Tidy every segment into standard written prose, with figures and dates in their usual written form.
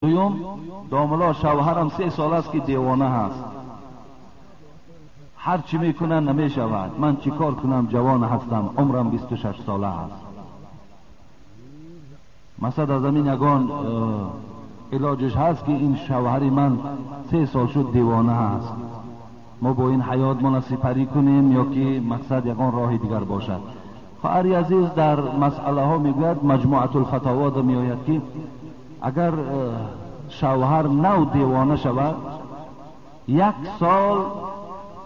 Дуюм, домла, шавҳарам 3 сол аст, ки девона ҳаст. Ҳар чӣ мекунам, намешавад. Ман чӣ кор кунам? Ҷавон ҳастам, умрам 26 сола ҳаст. Масалан, аз ҳамин ягон илоҷиш ҳаст, ки ин шавҳари ман 3 сол шуд, девона ҳаст? Мо бо ин ҳаёт мона сипарӣ кунем ё ки мақсад ягон роҳи дигар бошад? Хоҳари азиз, дар масъалаҳо мегӯяд, Маҷмуатулфатово меояд, ки агар шавҳар нав девона шавад, як сол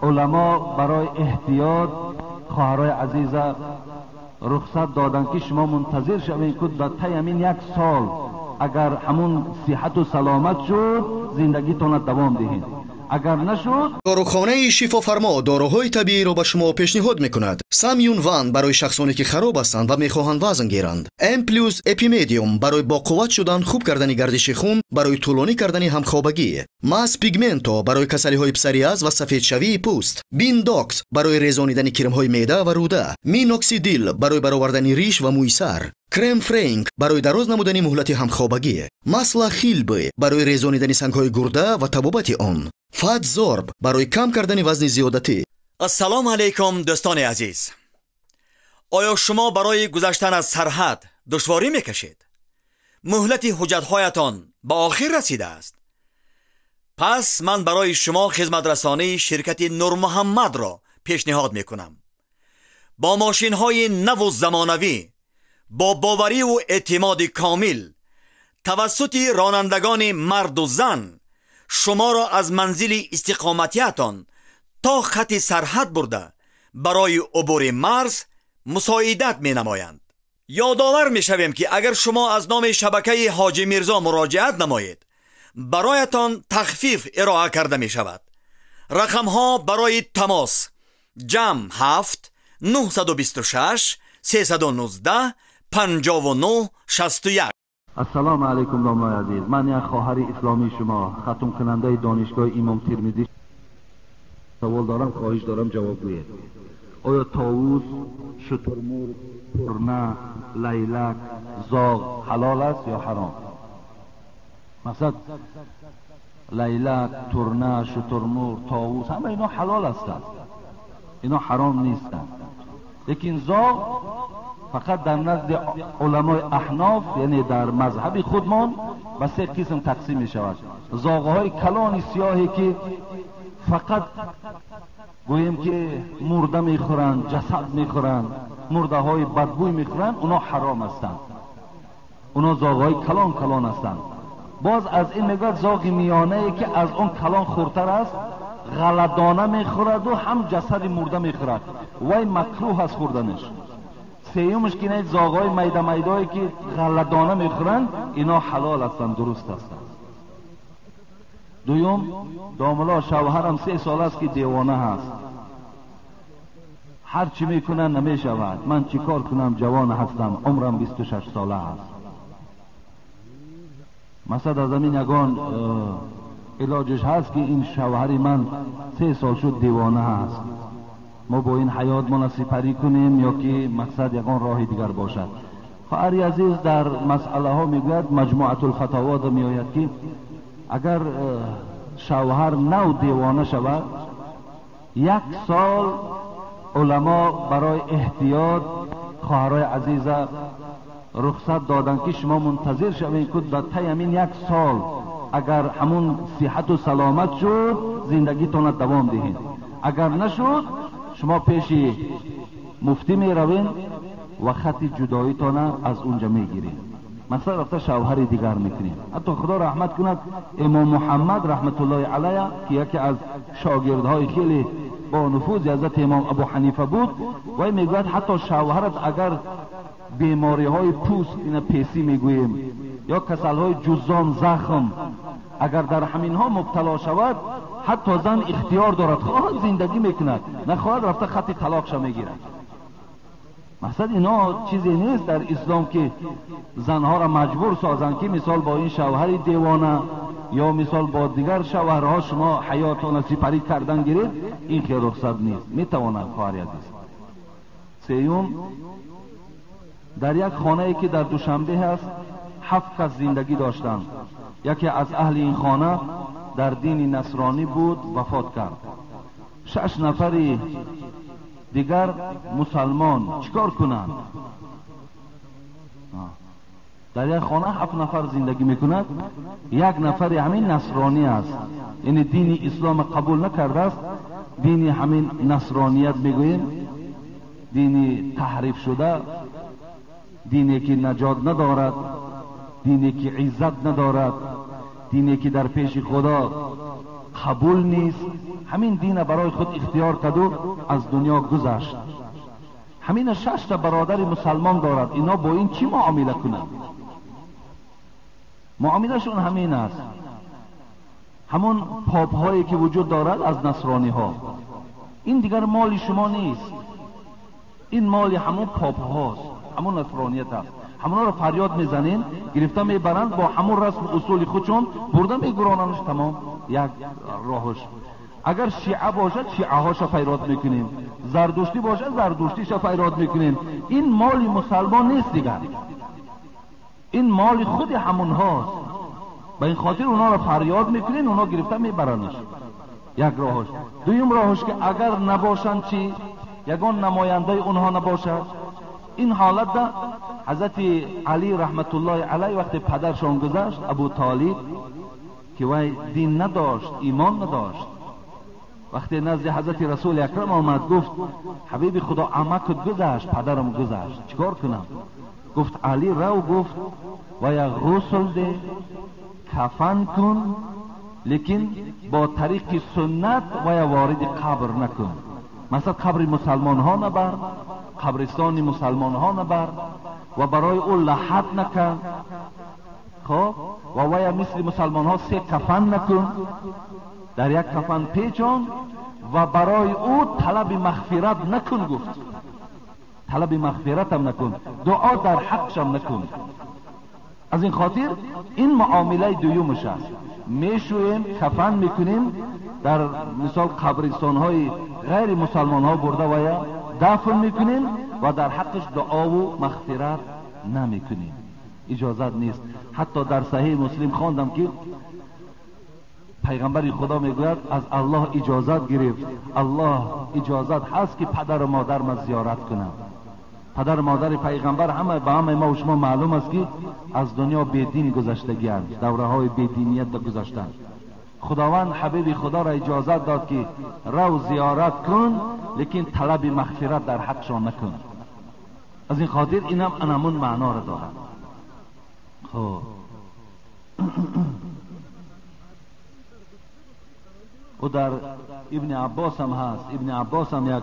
уламо барои эҳтиёт хоҳарои азиза рухсат доданд, ки шумо мунтазир шавед, ки дар таи ҳамин як сол агар ҳамун сиҳату саломат шуд, зиндагитонро давом диҳед, агар нашуд. Дорухонаи Шифофармо доруҳои табииро ба шумо пешниҳод мекунад. Самюн Ван барои шахсоне, ки хароб ҳастанд ва мехоҳанд вазн гиранд. М плюс Эпимедиум барои боқувват шудан, хуб кардани гардиши хун, барои тӯлонӣ кардани ҳамхобагӣ. Мас Пигменто барои касалиҳои псориаз ва сафедшавии пӯст. Биндокс барои резонидани кирмҳои меъда ва рӯда. Миноксидил барои баровардани риш ва мӯи сар. Крем Френк барои дароз намудани муҳлати ҳамхобагӣ. Масла хилбы барои резонидани сангҳои гурда ва табобати он. Фатзорб барои кам кардани вазни зиёдатӣ. Ассалому алайкум, дӯстони азиз! Оё шумо барои гузаштан аз сарҳад душворӣ мекашед? Муҳлати ҳуҷҷатҳоятон ба охир расидааст? Пас ман барои шумо хизматрасонии ширкати Нурмуҳаммадро пешниҳод мекунам. Бо мошинҳои наву замонавӣ, бо бовариву эътимоди комил, тавассути ронандагони марду зан шуморо аз манзили истиқоматиятон то хати сарҳад бурда, барои убури марз мусоидат менамоянд. Ёдовар мешавем, ки агар шумо аз номи шабакаи Ҳоҷӣ Мирзо муроҷиат намоед, бароятон тахфиф ироа карда мешавад. Рақамҳо барои тамос: +7 926 319 59 61. Ассалому алайкум, домлои азиз. Ман як хоҳари исломии шумо, хатмкунандаи донишгоҳи Имом Термизӣ, савол дорам, хоҳиш дорам, ҷавоб гӯед. Оё товус, шутурмурғ, турна, лайлак, зоғ ҳалол аст ё ҳаром? Мақсад, лайлак, турна, шутурмурғ, товус, ҳама ино ҳалол ҳастанд, ино ҳаром нестанд. Лекин зоғ фақат дар назди уламои аҳноф, яъне дар мазҳаби худмон, ба се қисм тақсим мешавад. Зоғҳои калони сиёҳе, ки фақат гӯем, ки мурда мехӯранд, ҷасад мехӯранд, мурдаҳои бадбӯй мехӯранд, оно ҳаром ҳастанд. Оно зоғҳои калон калон ҳастанд. Боз аз ин мегӯяд, зоғи миёнае, ки аз он калон хурдтар аст, ғалладона мехӯраду ҳам ҷасади мурда мехӯрад, вай макрӯҳ аст хӯрданаш. Сеюмаш ки не, зоғҳои майда майдое, ки ғалладона мехӯранд, ино ҳалол ҳастанд, дуруст ҳастанд. Дуюм, домла, шавҳарам 3 сол аст, ки девона ҳаст. Ҳар чӣ мекунам, намешавад. Ман чӣ кор кунам? Ҷавон ҳастам, умрам 26 сола ҳаст. Масалан, аз ҳамин ягон илоҷиш ҳаст, ки ин шавҳари ман 3 сол шуд, девона ҳаст? Мо бо ин ҳаёт мона сипарӣ кунем ё ки мақсад ягон роҳи дигар бошад? Хоҳари азиз, дар масъалаҳо мегӯяд, Маҷмуатулфатово меояд, ки агар шавҳар нав девона шавад, як сол уламо барои эҳтиёт хоҳарои азиза рухсат доданд, ки шумо мунтазир шавед, ки дар таи ҳамин як сол агар ҳамун сиҳату саломат шуд, зиндагитонро давом диҳед, агар нашуд, шумо пеши муфтӣ меравед ва хати ҷудоитона аз унҷа мегиред. Масалан, рафта шавҳари дигар мекунем. Ҳатто, Худо раҳмат кунад, Имом Муҳаммад раҳматуллоҳи алайҳ, ки яке аз шогирдҳои хеле бо нуфузи ҳазрати Имом Абу Ҳанифа буд, вай мегӯяд, ҳатто шавҳарат агар бемориҳои пӯст, ина песӣ мегӯем, ё касалҳои ҷуззом, захм, агар дар ҳаминҳо мубтало шавад, ҳатто зан ихтиёр дорад: хоҳад, зиндагӣ мекунад, нахоҳад, рафта хати талоқша мегирад. Мақсад, ино чизе нест дар ислом, ки занҳоро маҷбур созанд, ки мисол бо ин шавҳари девона ё мисол бо дигар шавҳарҳо шумо ҳаётона сипарӣ кардан гиред. Ин хел рухсат нест. Метавонад, хоҳари азиз. Сеюм, дар як хонае, ки дар Душанбе ҳаст, ҳафт кас зиндагӣ доштанд. یکی از اهل این خانه در دین نصرانی بود، وفات کرد. 6 نفری دیگر مسلمان چیکار کنند؟ در یک خانه 7 نفر زندگی میکند، یک نفر همین نصرانی است، یعنی دین اسلام قبول نکرده است، دین همین نصرانیت میگوییم، دین تحریف شده، دینی که نجات ندارد، دینی که عزت ندارد، دینی که در پیش خدا قبول نیست. همین دین برای خود اختیار کرد و از دنیا گذشت. همین 6 تا برادر مسلمان دارد، اینا با این چی معامله کنند؟ معاملهشون همین است، همون پاپ هایی که وجود دارد از نصرانی ها. این دیگر مال شما نیست، این مال همون پاپ هاست، همون نصرانیت است. همونا رو فریاد میزنین، گرفته میبرند با همون رسم اصول خودشون برده میگراننش، تمام. یک راهش. اگر شیعه باشد شیعه هاش فریاد میکنیم، زردشتی باشد زردشتیش فریاد میکنیم. این مال مسلمان نیست دیگر، این مال خود همون هاست. به این خاطر اونا رو فریاد میکنین، اونا گرفته میبرنش. یک راهش. دویم راهش که اگر نباشند چی؟ یگان نماینده اونها نباشد. این حالت ده حضرت علی رحمت الله علیه وقتی پدرشان گذشت، ابو طالب که وی دین نداشت، ایمان نداشت، وقتی نزد حضرت رسول اکرم آمد گفت حبیب خدا عمکت گذشت، پدرم گذشت، چیکار کنم؟ گفت علی رو، گفت و یا غسل ده، کفن کن، لیکن با طریق سنت و یا وارد قبر نکن. مثلا قبر مسلمان ها نبر، قبرستان مسلمان ها نبر و برای او لحد نکن، خب و ویا مثل مسلمان ها 3 کفن نکن، در یک کفن پیچان و برای او طلب مغفرت نکن. گفت طلب مغفرت هم نکن، دعا در حقش هم نکن. از این خاطر این معامله دویمش است. میشویم، کفن میکنیم، در مثال قبرستان های غیر مسلمان ها برده و یا دفن میکنیم و در حقش دعا و مغفرت نمیکنیم، اجازت نیست. حتی در صحیح مسلم خواندم که پیغمبر خدا میگوید از الله اجازت گرفت، الله اجازت هست که پدر و مادر ما زیارت کنم. پدر و مادر پیغمبر همه به همه ما و شما معلوم است که از دنیا بیدین گذشتگی اند، دوره های بیدینیت گذشتند. خداوند حبیب خدا را اجازت داد که رو زیارت کن، لیکن طلب مغفرت در حقشان نکن. از این خاطر اینم انمون معنا را دارد. خب او در ابن عباس هم هست. ابن عباس هم یک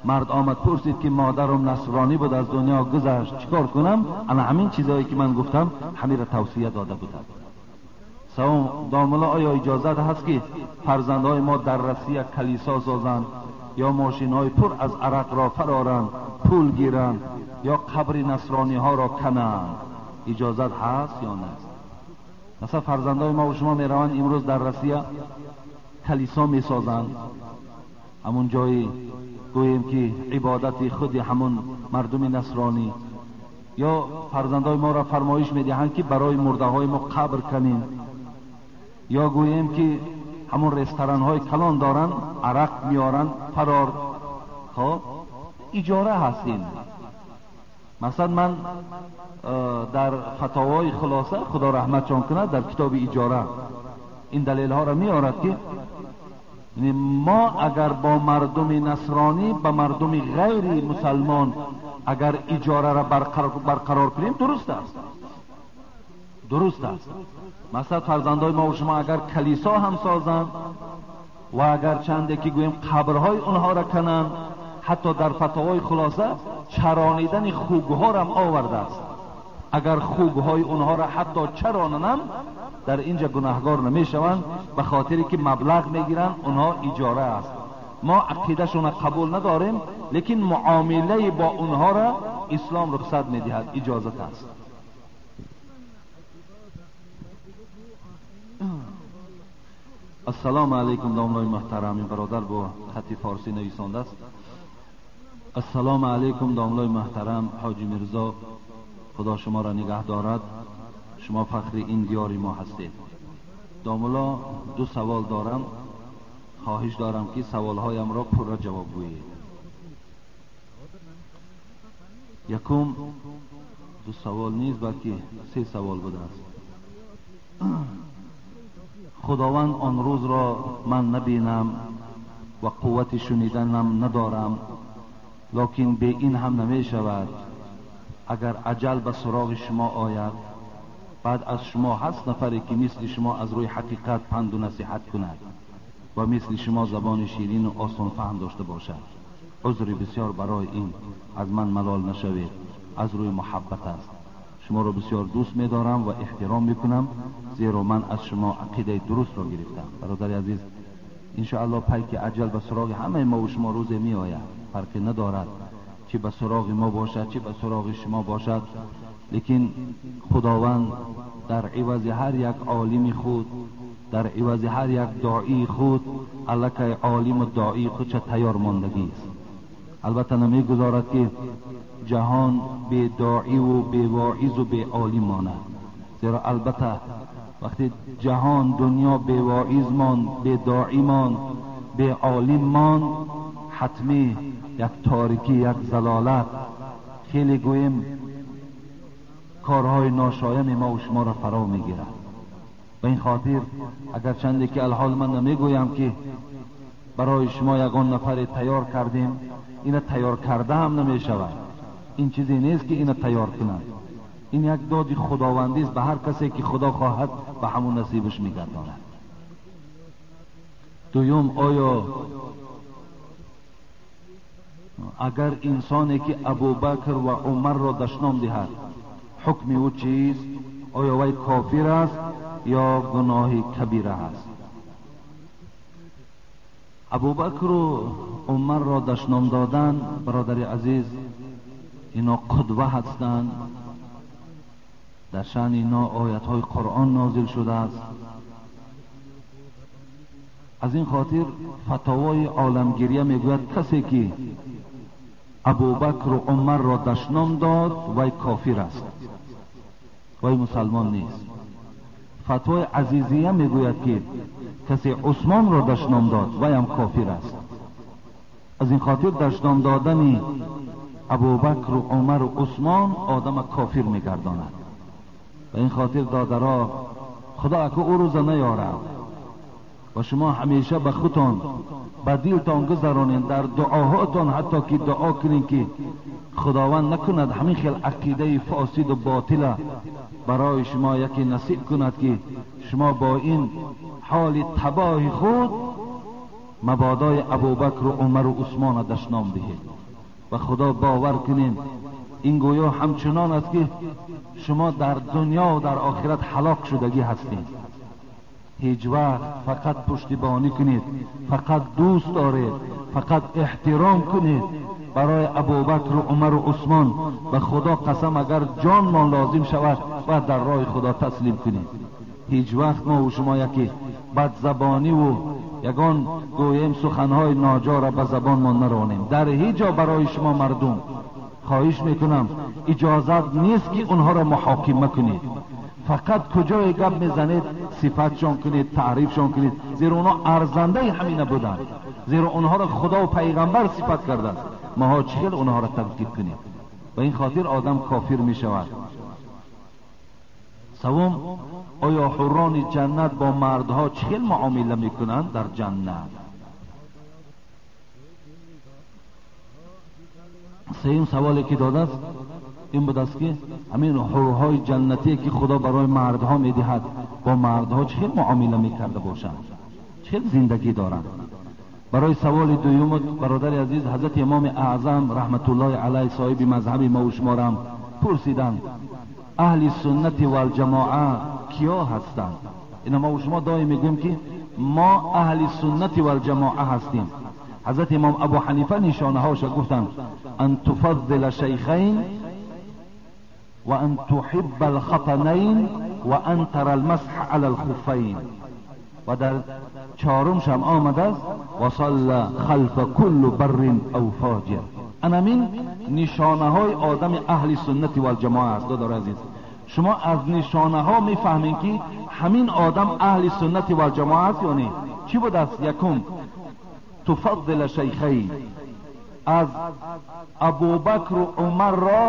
مرد آمد پرسید که مادرم نصرانی بود، از دنیا گذشت، چیکار کنم؟ انا همین چیزایی که من گفتم همین را توصیه داده بودم. سوم داملا آیا اجازت هست که فرزندهای ما در رسیه کلیسا سازند یا ماشینهای پر از عرق را فرارند، پول گیرند یا قبر نصرانی ها را کنند؟ اجازت هست یا نیست؟ مثلا فرزندهای ما و شما میروند امروز در رسیه کلیسا میسازند، همون جایی گوییم که عبادت خود همون مردم نصرانی، یا فرزندهای ما را فرمایش میدهند که برای مرده های ما قبر کنیم، یا گوییم که همون رستوران های کلان دارن عرق میارن فرار. خب اجاره هستیم. مثلا من در فتاوای خلاصه خدا رحمتشان کند در کتاب اجاره این دلیل ها را میارد که ما اگر با مردم نصرانی با مردم غیر مسلمان اگر اجاره را برقرار کنیم درست است، درست است. مثلا فرزندهای ما و شما اگر کلیسا هم سازند و اگر چنده که گوییم قبرهای اونها را کنند، حتی در فتاوای خلاصه چرانیدن خوگها را هم آورده است. اگر خوگهای اونها را حتی چراننم در اینجا گناهگار نمیشوند، به خاطری که مبلغ میگیرن اونها اجاره است. ما عقیدهشون قبول نداریم، لیکن معامله با اونها را اسلام رخصت میدهد، اجازت است. السلام علیکم داملای محترم. این برادر با خط فارسی نویسانده است. السلام علیکم داملای محترم حاجی میرزا، خدا شما را نگه دارد. Шумо фахри ин диёри мо ҳастед. Домулло, ду савол дорам, хоҳиш дорам ки саволҳоямро пурра ҷавоб гӯед. Якум, ду савол нест, балки се савол будааст. Худованд он рӯзро ман набинам ва қуввати шуниданам надорам, лекин бе ин ҳам намешавад. Агар аҷал ба суроғи шумо ояд, баъд аз шумо ҳаст нафаре ки мисли шумо аз рӯи ҳақиқат панду насиҳат кунад ва мисли шумо забони ширину осонфаҳм дошта бошад. Узри бисёр барои ин аз ман малол нашавед, аз рӯи муҳаббат аст. Шуморо бисёр дӯст медорам ва эҳтиром мекунам, зеро ман аз шумо ақидаи дурустро гирифтам. Бародари азиз, иншоаллоҳ пайки аҷал ба суроғи ҳамаи мо ва шумо рӯзе меояд, фарқе надорад чӣ ба суроғи мо бошад, чӣ ба суроғи шумо бошад. Лекин худованд дар ивази ҳар як олими худ, дар ивази ҳар як доии худ аллакай олиму доии худша тайёр мондагист. Албатта намегузорад ки ҷаҳон бедоиву бевоизу беолим монад, зеро албатта вақте ҷаҳон дунё бевоиз монд, бедоӣ монд, беолим монд, ҳатмӣ як торикӣ, як залолат, хеле гӯем корҳои ношоями мо ва шуморо фаро мегирад. Ба ин хотир агарчанде ки алҳол ман намегӯям ки барои шумо ягон нафаре тайёр кардем, ина тайёр карда ҳам намешавад. Ин чизе нест ки ина тайёр кунад. Ин як доди худовандист, ба ҳар касе ки худо хоҳад ба ҳамон насибаш мегардонад. Дуюм, оё агар инсоне ки Абубакр ва Умарро дашном диҳад, ҳукми ӯ чист? Оё вай кофир аст ё гуноҳи кабира аст? Абубакру Умарро дашном додан, бародари азиз, ино қудва ҳастанд. Дар шаъни ино оятҳои Қуръон нозил шудааст. Аз ин хотир фатовои оламгирия мегӯяд касе ки Абубакру Умарро дашном дод, вай кофир аст, вай мусалмон нест. Фатвои Азизия мегӯяд ки касе Усмонро дашном дод, вайам кофир аст. Аз ин хотир дашном додани Абубакру Умару Усмон одама кофир мегардонад. Ба ин хотир додаро, худо аку ӯ рӯза наёрад ва шумо ҳамеша ба худтон, ба дилтон гузаронед, дар дуоҳотон ҳатто ки дуо кунед ки худованд накунад ҳамин хел ақидаи фосиду ботила барои шумо яке насиб кунад ки шумо бо ин ҳоли табоҳи худ мабодои Абубакру Умару Усмона дашном диҳед. Ба худо бовар кунед, ин гӯё ҳамчунон аст ки шумо дар дунё ва дар охират ҳалок шудагӣ ҳастед. Ҳеҷ вақт фақат пуштибонӣ кунед, фақат дӯст доред, фақат эҳтиром кунед барои Абубакру Умару Усмон. Ба худо қасам, агар ҷонмон лозим шавад, бояд дар роҳи худо таслим кунед. Ҳеҷ вақт мо ва шумо яке бадзабониву ягон гӯем суханҳои ноҷора ба забонмон наронем. Дар ҳеҷ ҷо барои шумо мардум хоҳиш мекунам, иҷозат нест ки онҳоро муҳокима кунед. Фақат куҷое гап мезанед, сифатшон кунед, таърифшон кунед, зеро онҳо арзандаи ҳамина буданд, зеро онҳоро худо ва пайғамбар сифат кардааст. Маҳо чӣ хел онҳоро танқид кунем? Ба ин хотир одам кофир мешавад. Севум, оё ҳуррони ҷаннат бо мардҳо чӣ хел муомила мекунанд дар ҷаннат? Сеюм саволе ки додааст ин будааст ки ҳамин ҳурҳои ҷаннатие ки худо барои мардҳо медиҳад, бо мардҳо чӣ хел муомила мекарда бошанд, чӣ хел зиндагӣ доранд? Барои саволи дуюм, бародари азиз, ҳазрати имоми аъзам раҳматуллоҳи алайҳ соҳиби мазҳаби мо ва шуморам пурсиданд, аҳли суннати валҷамоа киё ҳастанд? Ина мо ва шумо доим мегӯем ки мо аҳли суннати валҷамоа ҳастем. ҳазрати имом абу ҳанифа нишонаҳоша гуфтанд: ан туфаддила шайхайн ва ан туҳибба алхатанайн ва ан тара алмасҳа ала алхуффайн. Ва дар чорумшам омадааст: ва салла халфа кулли баррин ав фоҷир. Анамин нишонаҳои одами аҳли суннати валҷамоа аст. Додари азиз, Шумо аз нишонаҳо мефаҳмед, ки ҳамин одам аҳли суннати валҷамоа аст ё не. Чӣ будааст? Якум, туфаддила шайхайн, аз Абубакру Умарро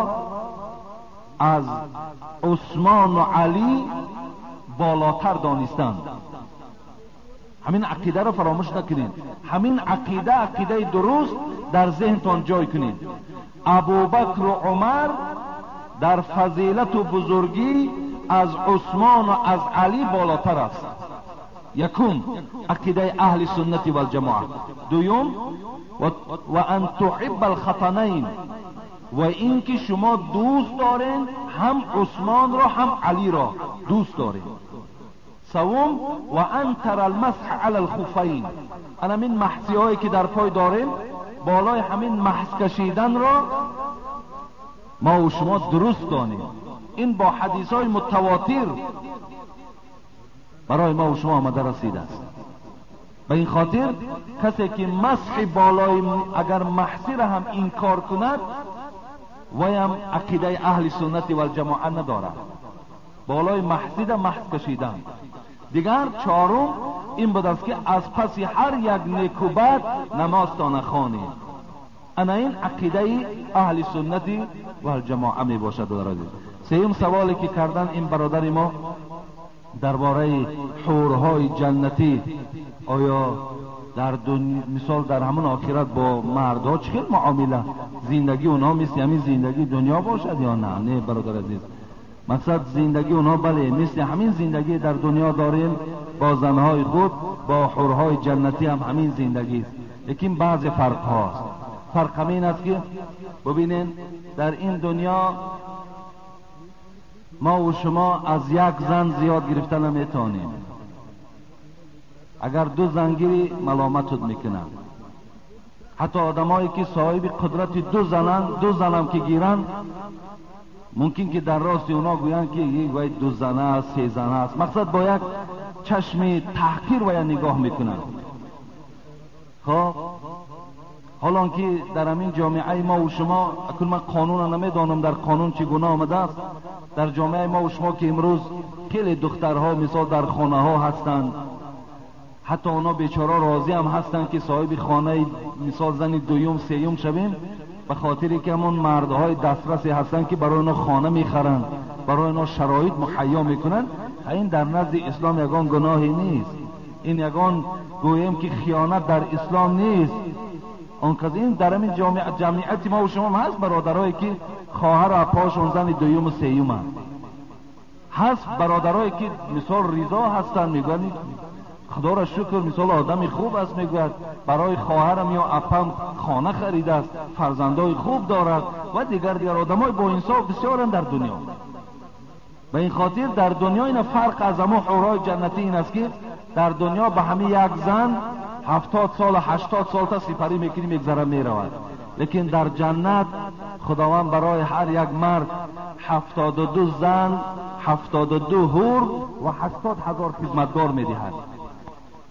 аз Усмону Алӣ болотар донистанд. Ҳамин ақидаро фаромӯш накунед. Ҳамин ақида ақидаи дуруст дар зеҳнтон ҷой кунед. Абубакру Умар дар фазилату бузургӣ аз Усмону аз Алӣ болотар аст. Якум, ақидаи аҳли суннати валҷамоа. Дуюм, ва ан туҳибба алхатанайн, ва ин ки шумо дӯст доред ҳам Усмонро ҳам Алиро дӯст доред. Севум, ва ан тара алмасҳ ала алхуфайн, ана ҳамин маҳсиҳое ки дар пой дорем, болои ҳамин маҳс кашиданро мо ва шумо дуруст донем. Ин бо ҳадисҳои мутавотир барои мо ва шумо омада расидааст. Ба ин хотир касе ки масҳи болои агар маҳсира ҳам инкор кунад, ваям ақидаи аҳли суннати валҷамоа надорад. Болои маҳсида маҳс кашидан. Дигар чорум ин будааст, ки аз паси ҳар як неку бад намозтона хонед. Ана ин ақидаи аҳли суннати валҷамоа мебошад. Сеюм саволе ки кардан ин бародари мо дар бораи ҳурҳои ҷаннатӣ, оё дар мисол дар ҳамон охират бо мардҳо чӣ хел муомила, зиндагии онҳо мисли ҳамин зиндагии дунё бошад ё на? Не, бародар азиз, мақсад зиндагии онҳо бале мисли ҳамин зиндагӣ дар дунё дорем бо занҳои худ, бо ҳурҳои ҷаннатӣ ҳам ҳамин зиндагист, лекин баъзе фарқҳост. Фарқ ҳамин аст, ки бибинед, дар ин дунё мо ва шумо аз як зан зиёд гирифта наметавонем. Агар ду зан гирӣ, маломатут мекунанд. Ҳатто одамое ки соҳиби қудрати ду зананд, ду занам ки гиранд, мумкин ки дар рости онҳо гӯянд, ки вай ду зана аст, се зана аст. Мақсад, бо як чашми таҳқир вая нигоҳ мекунанд. Хоб, ҳолон ки дар ҳамин ҷомеаи мо ва шумо, акун ман қонунро намедонам, дар қонун чӣ гуна омадааст, дар ҷомеаи мо ва шумо ки имрӯз хеле духтарҳо мисол дар хонаҳо ҳастанд, ҳатто онҳо бечора розӣ ҳам ҳастанд, ки соҳиби хонаи мисол зани дуюм, сеюм шавем, ба хотире ки ҳамон мардҳои дастрасе ҳастанд, ки барои онҳо хона мехаранд, барои онҳо шароит муҳайё мекунанд. Ин дар назди ислом ягон гуноҳе нест, ин ягон гӯем ки хиёнат дар ислом нест. Он кас ин дар ҳамин ҷамъияти мо ва шумо ҳаст бародарое ки хоҳару апоашон зани дуюму сеюманд, ҳаст бародарое ки мисол ризо ҳастанд, мегӯянд худоро шукр, мисол одами хуб аст, мегӯяд барои хоҳарам ё апам хона харидааст, фарзандои хуб дорад ва дигар дигар. Одамои боинсоф бисёранд дар дунё. Ба ин хотир дар дунё ина фарқ аз ҳамон ҳурҳои ҷаннатӣ ин аст, ки дар дунё ба ҳамин як зан 70 солу 80 сол та сипарӣ мекунӣ, мегзара, меравад. Лекин дар ҷаннат худованд барои ҳар як мард 72 зан, 72 ҳур ва 80,000 хизматгор медиҳад.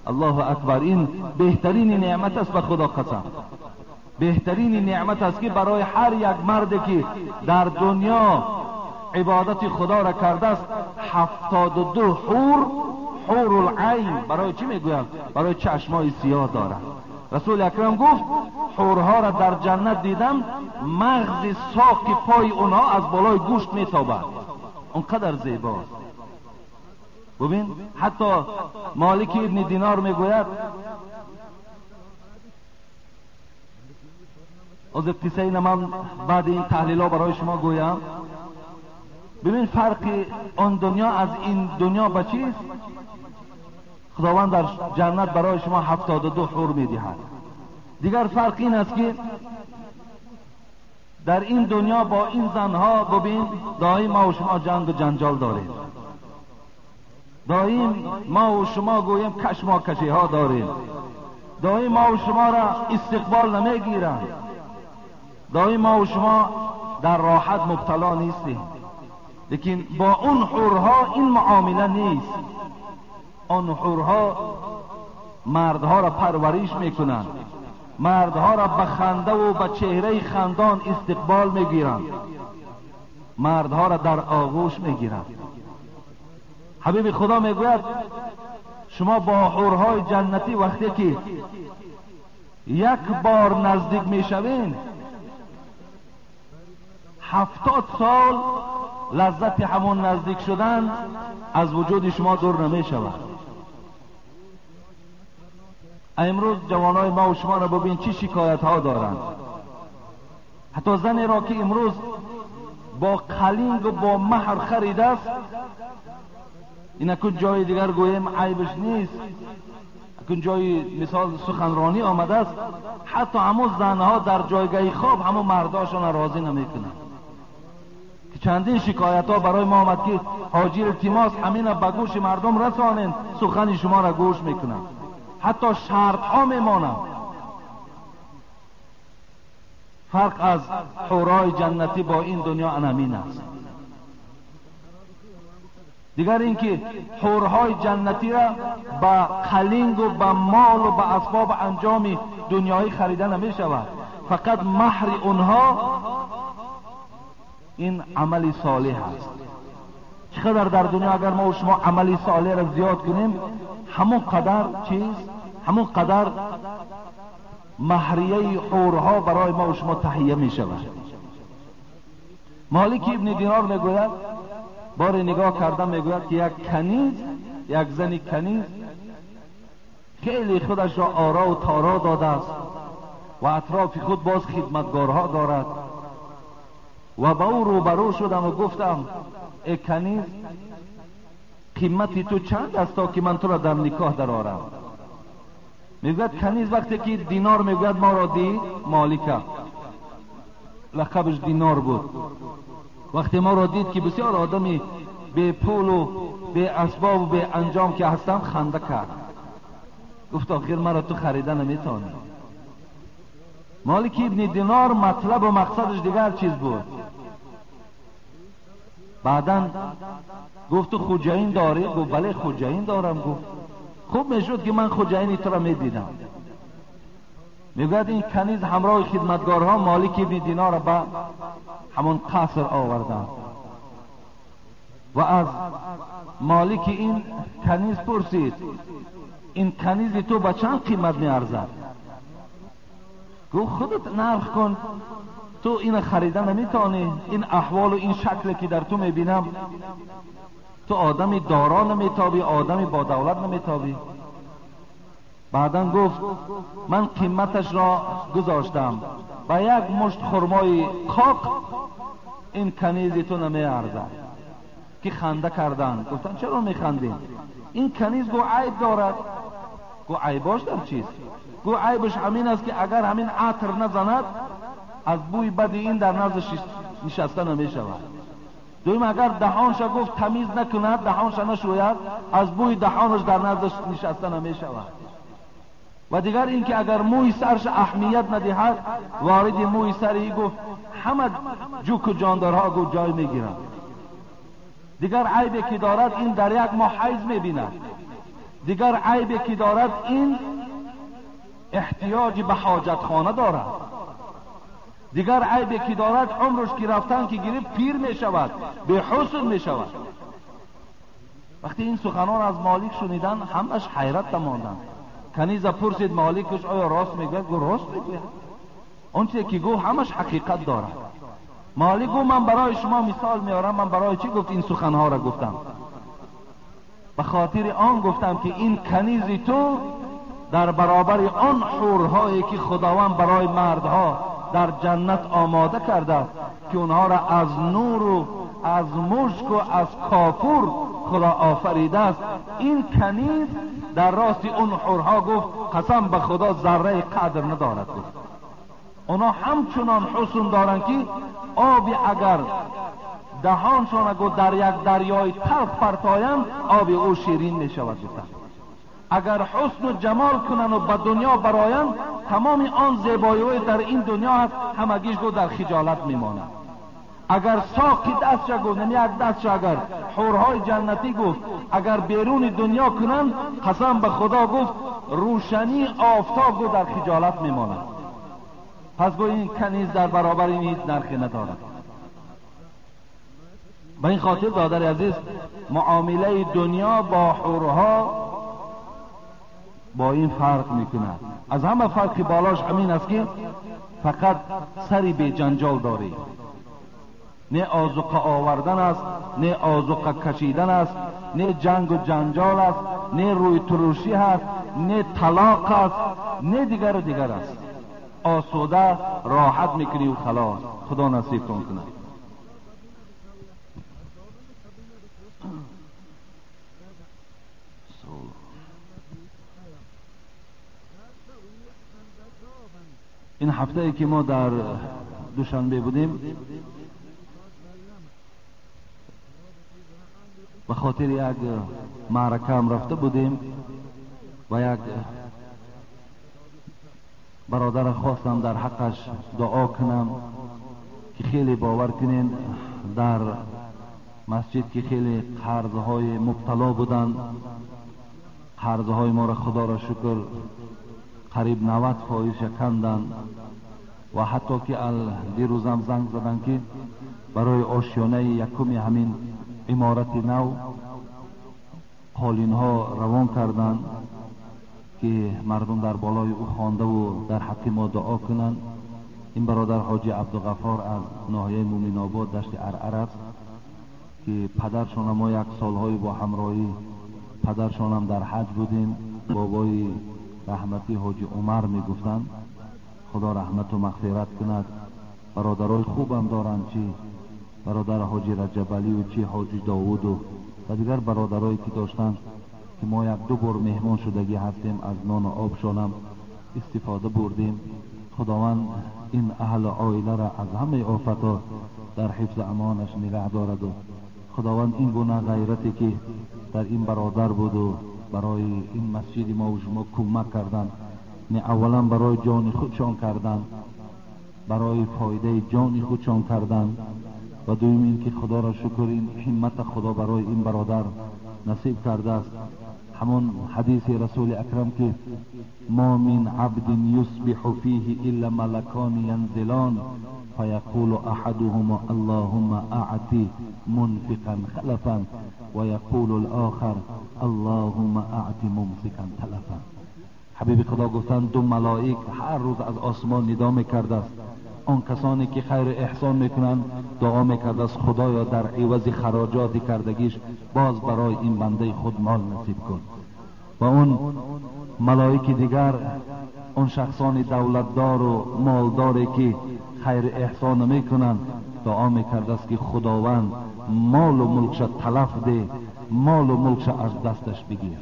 Аллоҳу акбар! Ин беҳтарини неъмат аст, ба худо қасам, беҳтарини неъмат аст, ки барои ҳар як марде ки дар дунё ибодати худоро кардааст 72 ҳур, ҳурулайн. Барои чӣ мегӯянд? Барои чашмои сиёҳ дорад. Расули акрам гуфт: ҳурҳоро дар ҷаннат дидам, мағзи соқи пои онҳо аз болои гӯшт метобад, он қадар зебост. Бубин, ҳатто Молики ибни Динор мегӯяд, ҳозир қиссаи ина ман баъди ин таҳлилҳо барои шумо гӯям. Бибин, фарқи он дунё аз ин дунё ба чист? Худованд дар ҷаннат барои шумо 72 ҳур медиҳад. Дигар фарқ ин аст, ки дар ин дунё бо ин занҳо, бубин, доим мо шумо ҷангу ҷанҷол дорем, доим мо ва шумо гӯем кашмокашиҳо дорем, доим мо ва шуморо истиқбол намегиранд, доим мо ва шумо дар роҳат мубтало нестем. Лекин бо он ҳурҳо ин муомила нест. Он ҳурҳо мардҳоро парвариш мекунанд, мардҳоро ба хандаву ба чеҳраи хандон истиқбол мегиранд. مردها را در آغوش میگیرد. حبیب خدا میگوید شما با حورهای جنتی وقتی که یک بار نزدیک میشوین 70 سال لذت همون نزدیک شدن از وجود شما دور نمیشود. امروز جوانای ما و شما را ببین چی شکایت ها دارند. حتی زنی را که امروز با قلینگ و با مهر خریده است، این اکن جای دیگر گویم عیبش نیست، اکن جای مثال سخنرانی آمده است، حتی همون زنها در جایگاه خواب همون مرداشان راضی نمیکنند. که چندین شکایت ها برای ما آمد که حاجی التماس همین به گوش مردم رسانین، سخن شما را گوش میکنند، حتی شرط ها میمانند. فرق از حورای جنتی با این دنیا انمین است. دیگر اینکه حورهای جنتی را با قلینگ و با مال و با اسباب انجام دنیایی خریده نمی شود، فقط مهر اونها این عمل صالح است. چقدر در دنیا اگر ما و شما عمل صالح را زیاد کنیم، همون قدر چیز، همون قدر مهریه حورها برای ما و شما تهیه می شود. مالک ابن دینار میگوید، بار نگاه کردم میگوید که یک کنیز، یک زن کنیز خیلی خودش را آرا و تارا داده است و اطراف خود باز خدمتگارها دارد، و با او روبرو شدم و گفتم ای کنیز، قیمتی تو چند است تا که من تو را در نکاح درآرم؟ میگوید کنیز وقتی که دینار میگوید ما را دید، مالکه لقبش دینار بود، وقتی ما را دید که بسیار آدمی به پول و به اسباب و به انجام که هستم، خنده کرد، گفت آخر مرا تو خریده نمیتونی. مالک ابن دینار مطلب و مقصدش دیگر چیز بود. بعدا گفت تو خوجین داری؟ گفت بله خوجین دارم. گفت خوب میشد که من خوجین تو را میدیدم. میگوید این کنیز همراه خدمتگارها مالک ابن دینار را به همون قصر آوردند و از مالک این کنیز پرسید این کنیز تو به چند قیمت میارزد؟ گفت خودت نرخ کن، تو این خریده نمیتونی، این احوال و این شکل که در تو میبینم، تو آدمی دارا نمیتابی، آدمی با دولت نمیتابی. بعدا گفت من قیمتش را گذاشتم و یک مشت خرمای قاق این کنیزی تو نمیارزد. که خنده کردن، گفتن چرا میخندین؟ این کنیز گو عیب دارد. گو عیباش در چیست؟ گو عیبش همین است که اگر همین عطر نزند از بوی بد این در نزدش نشسته نمیشود. دویم اگر دهانش گفت تمیز نکند، دهانش نشوید، از بوی دهانش در نزدش نشسته نمیشود. و دیگر اینکه اگر موی سرش اهمیت ندهد، وارد موی سری گفت همه جوک و جاندارها گفت جای میگیرند. دیگر عیبی که دارد این در یک ماه حیض میبیند. دیگر عیبی که دارد این احتیاج به حاجت خانه دارد. دیگر عیبی که دارد عمرش که رفتن که گرفت پیر میشود، به حسن میشود. وقتی این سخنان از مالک شنیدن همش حیرت ماندند. کنیز پرسید مالکش آیا راست میگوید؟ گفت راست میگوید، آنچه که گفت همش حقیقت دارد. مالک گفت من برای شما مثال میارم. من برای چی گفت این سخنها را گفتم؟ به خاطر آن گفتم که این کنیز تو در برابر آن حورهایی که خداوند برای مردها در جنت آماده کرده که اونها را از نور و از مشک و از کافور خدا آفریده است، این کنیز در راست اون حورها گفت قسم به خدا ذره قدر ندارد. گفت اونا همچنان حسن دارند که آبی اگر دهانشان گفت در یک دریای تلخ پرتایند آب او شیرین می شود. گفتند اگر حسن و جمال کنند و به دنیا برایند تمام آن زیبایی در این دنیا هست همگیش گفت در خجالت میماند. اگر ساقی دستش گفت، یعنی یک دستش اگر حورهای جنتی گفت اگر بیرون دنیا کنند قسم به خدا گفت روشنی آفتاب گفت در خجالت میماند. پس گفت این کنیز در برابر این هیچ نرخی ندارد. به این خاطر برادر عزیز، معامله دنیا با حورها با این فرق میکند. از همه فرق بالاش همین است که فقط سری به جنجال داری، نه آذوقه آوردن است، نه آذوقه کشیدن است، نه جنگ و جنجال است، نه روی ترشی هست، نه طلاق است، نه دیگر و دیگر است. آسوده راحت میکنی و خلاص. خدا نصیبتون کنه. این هفته ای که ما در دوشنبه بودیم، به خاطر یک معرکه هم رفته بودیم و یک برادر خواستم در حقش دعا کنم که خیلی باور کنین در مسجد که خیلی قرضهای مبتلا بودن، قرضهای ما را خدا را شکر قریب 90% کندن و حتی که دیروزم زنگ زدن که برای آشیانه یکم همین عمارت نو قالین ها روان کردن که مردم در بالای او خوانده و در حق ما دعا کنند. این برادر حاجی عبدالغفار از ناحیه مومن آباد دشت ارعر است که پدرشان ما یک سالهای با همراهی پدرشان هم در حج بودیم. بابای رحمتی حاجی عمر میگفتند، خدا رحمت و مغفرت کند. برادرای خوبم دارند، چی برادر حاجی رجب علی و چی حاجی داوود و دیگر برادرایی که داشتند که ما یک دو بار مهمان شدگی هستیم، از نان و آبشانم استفاده بردیم. خداوند این اهل عائله را از همه آفت‌ها در حفظ امانش نگه دارد و خداوند این گونه غیرتی که در این برادر بود و برای این مسجد ما و شما کمک کردن، نه اولا برای جان خودشان کردن، برای فایده جان خودشان کردن، و دوم این که خدا را شکر این همت خدا برای این برادر نصیب کرده است. همان حدیث رسول اکرم که ما من عبد یصبح فیه الا ملکان ینزلان فیقول احدهما اللهم اعطی منفقا خلفا ویقول الاخر اللهم اعطی ممسکا تلفا. حبیب خدا گفتند دو ملائک هر روز از آسمان ندا میکرده است، آن کسانی که خیر احسان میکنند دعا میکرده است خدایا در عوض خراجات کردگیش باز برای این بنده خود مال نصیب کن. و اون ملائک دیگر اون شخصان دولتدار و مالداری که خیر احسان میکنند دعا میکرده است که خداوند مال و ملکش تلف ده، مال و ملکش از دستش بگیر.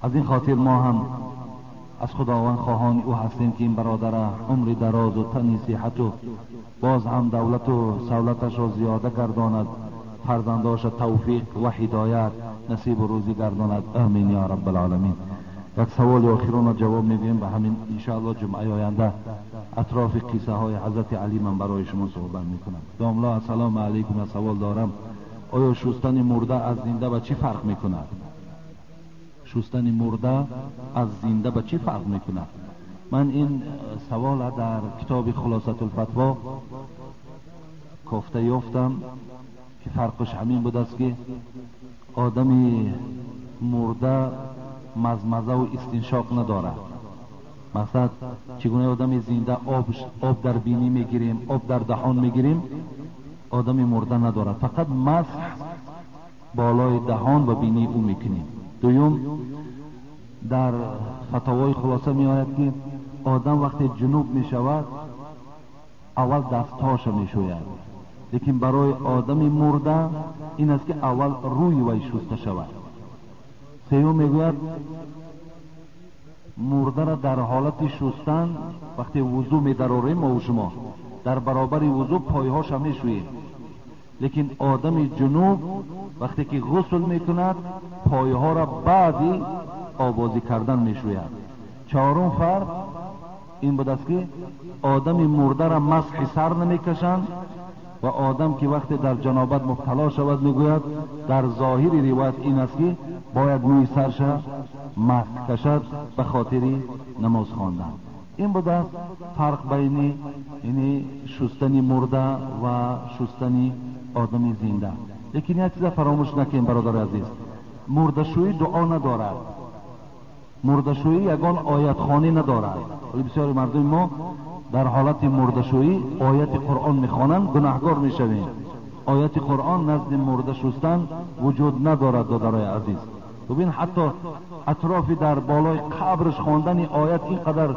از این خاطر ما هم از خداوند خواهان او هستیم که این برادر عمر دراز و تنی صحت و باز هم دولت و سولتش را زیاده گرداند، فرزنداش توفیق و هدایت نصیب و روزی گرداند. آمین یا رب العالمین. یک سوال آخرون را جواب میگویم به همین انشاءالله جمعه آینده اطراف قصه های حضرت علی من برای شما صحبت میکنم. داملا السلام علیکم، سوال دارم، آیا شستن مرده از زنده به چی فرق میکند؟ شستن مرده از زنده به چی فرق میکند؟ من این سوال در کتاب خلاصة الفتوا کافته یافتم که فرقش همین بود است که آدمی مرده مزمزه و استنشاق ندارد. مثلا چگونه آدم زنده آب در بینی میگیریم، آب در دهان میگیریم، آدم مرده ندارد، فقط مسح بالای دهان و بینی او میکنیم. دوم، در فتاوای خلاصه می آید که آدم وقتی جنوب می شود اول دستهاش می شوید، لیکن برای آدم مرده این است که اول روی وی شسته شود. سیوم میگوید مرده را در حالت شستن وقتی وضو می دراریم ما و شما در برابر وضو پایهاش هم می شوییم، لیکن آدم جنوب وقتی که غسل میکند پایها را بعدی آبازی کردن میشوید. چهارم فرق این بود است که آدم مرده را مسح سر نمیکشند و آدم که وقتی در جنابت مبتلا شود میگوید در ظاهر روایت این است که باید موی سرش مسح کشد به خاطر نماز خواندن. این بود است فرق بین یعنی شستن مرده و شستن одами зинда. Лекин як чиза фаромӯш накунем, бародари азиз, мурдашӯӣ дуо надорад, мурдашӯӣ ягон оятхонӣ надорад. Вале бисёри мардуми мо дар ҳолати мурдашӯӣ ояти Қуръон мехонанд, гунаҳгор мешавем. Ояти Қуръон назди мурда шустан вуҷуд надорад, додарои азиз. Бубин, ҳатто атрофи дар болои қабрш хондани оят ин қадар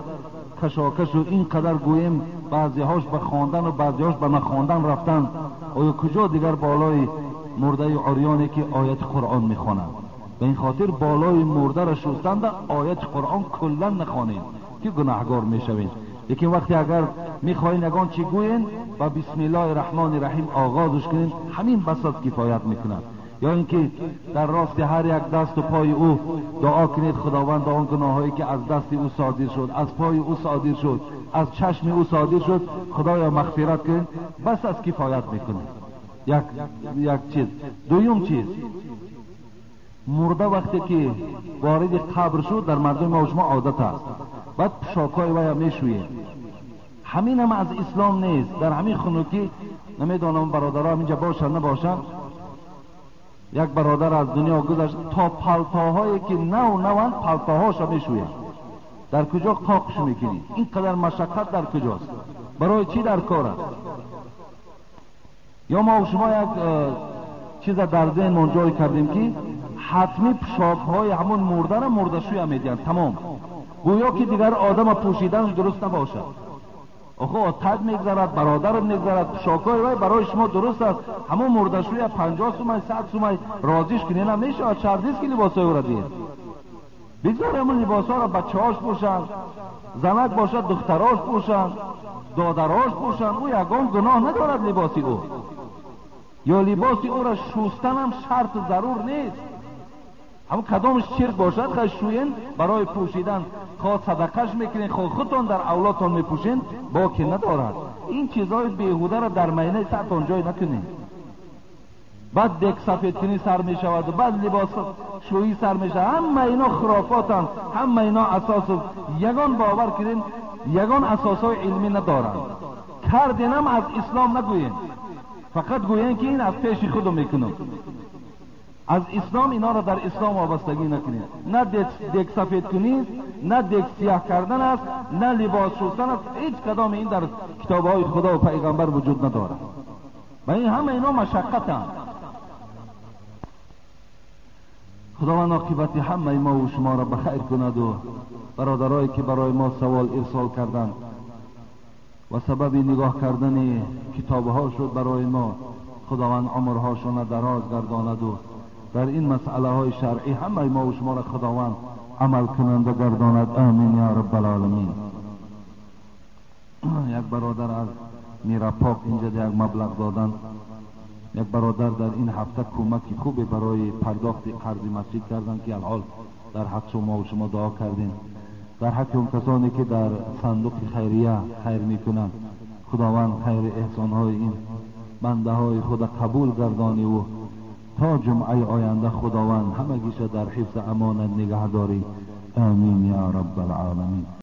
кашокашу ин қадар гӯем баъзеҳош ба хондан ва баъзеҳош ба нахондан рафтан. Оё куҷо дигар болои мурдаи урёне ки ояти Қуръон мехонанд? Ба ин хотир болои мурдаро шустанда ояти Қуръон куллан нахонед ки гунаҳгор мешавед. Лекин вақте агар мехоҳед ягон чӣ гӯен, ба бисмиллоҳи раҳмони раҳим оғозш кунед, ҳамин басат кифоят мекунад. Ё инки дар рости ҳар як дасту пои ӯ дуо кунед, Худованд он гуноҳҳое ки аз дасти ӯ содир шуд, аз пои ӯ содир шуд, аз чашми ӯ содир шуд, Худоё мағфират кунед, бас аз кифоят мекунад. Як чиз. Дуюм чиз, мурда вақте ки вориди қабр шуд, дар мардуми мо шумо одат аст, баъд пӯшокҳои вая мешӯед. Ҳамин ҳам аз ислом нест. Дар ҳамин хунукӣ намедонам бародаро инҷа бошанд набошанд, як бародар аз дунё гузашт, то палтоҳое ки нав наванд палтоҳоша мешӯяд. Дар куҷо қоқш мекунӣ? Ин қадар машаққат дар куҷост? Барои чӣ дар кор аст? Ё мо шумо як чиза дар зеҳнмон ҷой кардем ки ҳатмӣ пӯшокҳои ҳамон мурдара мурдашӯя медиҳанд, тамом. Гӯё ки дигар одама пӯшиданаш дуруст набошад. Охо отак мегзарад, бародарат мегзарад, пӯшокҳои вай барои шумо дуруст аст, ҳамон мурдашӯя 50 сумай, 100 сумай розиш кунед, намешавад. Шарт нест ки либосҳои ӯро диҳед. Бигзор ҳамон либосҳоро бачаҳош пӯшанд, занак бошад духтарош пӯшанд, додарош пӯшанд, ӯ ягон гуноҳ надорад либоси ӯ. Ё либоси ӯро шустанам шарт зарур нест. Ҳамон кадомш чирк бошад, хай шӯен барои пӯшидан, хоҳ садақаш мекунед, хоҳ худтон дар авлодтон мепӯшен, боке надорад. Ин чизҳои беҳударо дар майнаи сартон ҷой накунед. Баъд дек сафедкунӣ сар мешавад, баъд либосшӯӣ сар мешавад. Ҳама ино хурофотанд, ҳама ино асосу ягон бовар кунед, ягон асосҳои илмӣ надоранд. Карденам аз ислом нагӯем, фақат гӯем ки ин аз пеши худо мекунам. Аз ислом инҳоро дар ислом вобастагӣ накунед. На дек сафедкунӣ, на дек сиёҳ кардан аст, на либос шустан аст. Ҳеҷ кадоми ин дар китобҳои Худо ва пайғамбар вуҷуд надорад. Ва ин ҳама ино машаққатанд. Худованд оқибати ҳамаи мо ва шуморо ба хайр кунад ва бародарое ки барои мо савол ирсол карданд ва сабаби нигоҳ кардани китобҳо шуд барои мо, Худованд умрҳошонро дароз гардонад ва дар ин масъалаҳои шаръӣ ҳамаи мо ва шуморо Худованд амалкунанда гардонад. Амин я раббалоламин. Як бародар аз Мирапок инҷа як маблағ доданд. Як бародар дар ин ҳафта кӯмаки хубе барои пардохти қарзи масҷид карданд ки алҳол дар ҳаққи шумо ва шумо дуо кардем. Дар ҳаққи он касоне ки дар сандуқи хайрия хайр мекунанд, Худованд хайри эҳсонҳои ин бандаҳои худа қабул гардонӣ ва то ҷумъаи оянда Худованд ҳамагиша дар ҳифзи амонат нигаҳ дорӣ. Амин я раббалоламин.